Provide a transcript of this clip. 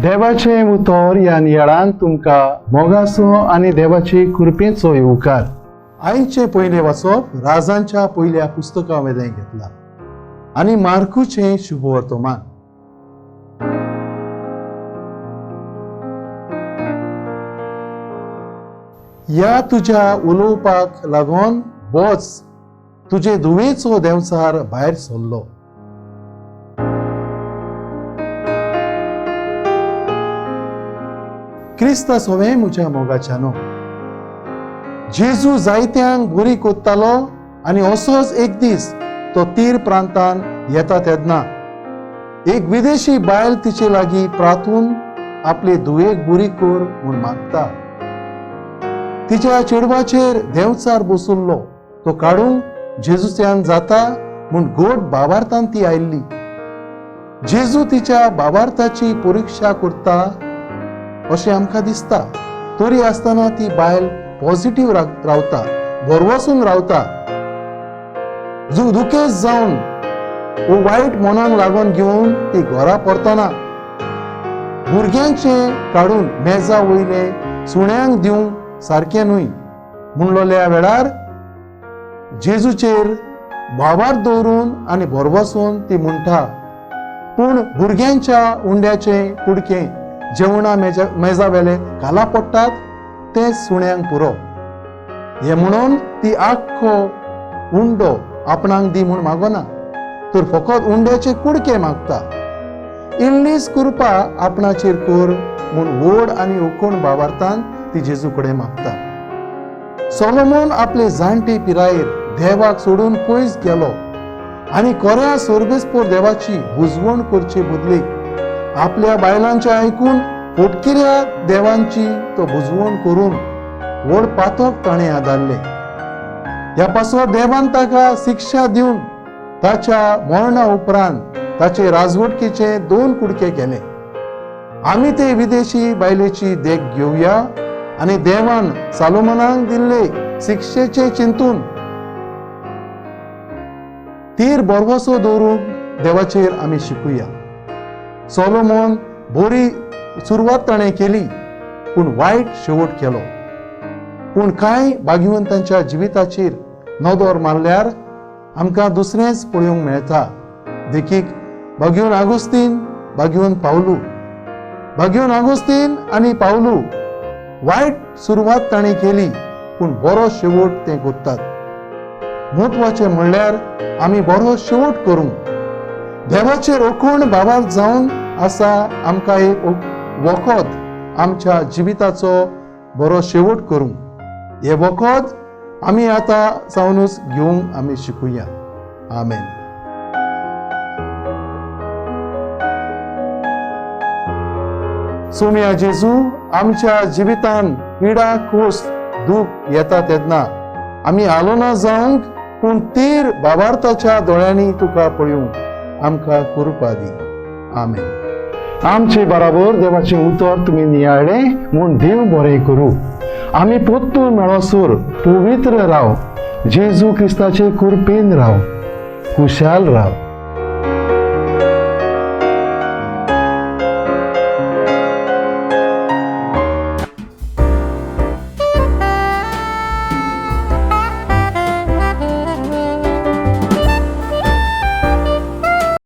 देवाचें उतर ह्या नियाळान तुमकां मोगाचो आनी देवाचे कृपेचो येवकार. आयचें पयलें वाचप राजांच्या पयल्या पुस्तका वेलें घेतलां आनी मार्कूचें शुभवर्तमान. ह्या तुज्या उलोवपाक लागून वच, तुजे धुवेचो देंवचार भायर सरलो. क्रिस्ता सोवें म्हज्या मोगाच्यानो, जेजू जायत्यांक बरी कोत्तालो आनी असोच एक दीस तो तीर प्रांतान येता तेन्ना एक विदेशी बायल तिचे लागीं प्रातून आपले धुवेक बरी कर म्हूण मागता. तिच्या चेडवाचेर देंवचार बसुल्लो तो काडूंक जेजूच्यान जाता म्हूण गोड बाबार्थान ती आयिल्ली. जेजू तिच्या बाबार्थाची परिक्षा करता अशें आमकां दिसता, तरी आसतना ती बायल पॉझिटीव रावता, भरवसून रावता. दुखेस जावन वो वायट मनाक लागून घेवन ती घरा परतना भुरग्यांचे काडून मेजा वयले सुण्यांक दिवंक सारकें न्हय म्हणलोल्या वेळार जेजूचेर भावार दवरून आनी भरवसून ती म्हणटा, पूण भुरग्यांच्या उंड्याचे कुडके जेवणा मेजा वेले घाला पडटात ते सुण्यांक पुरो. हे म्हणून ती आख्खो उंडो आपणाक दी म्हूण मागना, तर फकत उंड्याचे कुडके मागता. इल्लीच कृपा आपणाचेर कर म्हूण व्हड आनी उकोण बाबार्थान ती जेजू कडेन मागता. सोलोमोन आपले जाणटे पिरायेर देवाक सोडून पयस गेलो आनी कोऱ्या सोर्बेसपोर देवाची बुजवण करचे बदलेक आपल्या बायलांचे आयकून फटकिऱ्या देवांची तो बुजवण करून व्हड पातक ताणें आदारलें. ह्या पासत देवान ताका शिक्षा दिवन ताच्या मरणा उपरांत ताचे राजवटकेचे 2 कुडके केले. आमी ते विदेशी बायलेची देख घेवया आनी देवान सालोमनाक दिल्ले शिक्षेचे चिंतून तीर भरवसो दवरूंक देवाचेर आमी शिकुया. सोलोमोन बरी सुरवात ताणें केली पूण वायट शेवट केलो. पूण कांय भाग्यवंतांच्या जिविताचेर नदर मारल्यार आमकां दुसरेंच पळोवंक मेळटा. देखीक भाग्यवन आगुस्तीन, भाग्यवन पावलू. भाग्यवन आगुस्तीन आनी पावलू वायट सुरवात ताणें केली पूण बरो शेवट ते करतात. म्हत्वाचें म्हणल्यार आमी बरो शेवट करूंक देवाचेर ओकोण बाबार जावन आसा. आमकां एक वखद आमच्या जिविताचो बरो शेवट करूंक, हे वखद आमी आतां जावनूच घेवंक आमी शिकुया. आमेन. सोम्या जेजू, आमच्या जिवितान पिडा खोस दूख येता तेन्ना आमी आलोना जावंक पूण तीर बाबार्थाच्या दोळ्यांनी तुका पळोवंक आमकां कृपा दी. आमेन. आमचे बराबर देवाचें उतर तुमी नियाळ्ळें म्हूण देव बरें करूं. आमी पोत्तून मेळोसर पवित्र राव, जेजू क्रिस्ताचे कृपेन राव, खुशाल राव.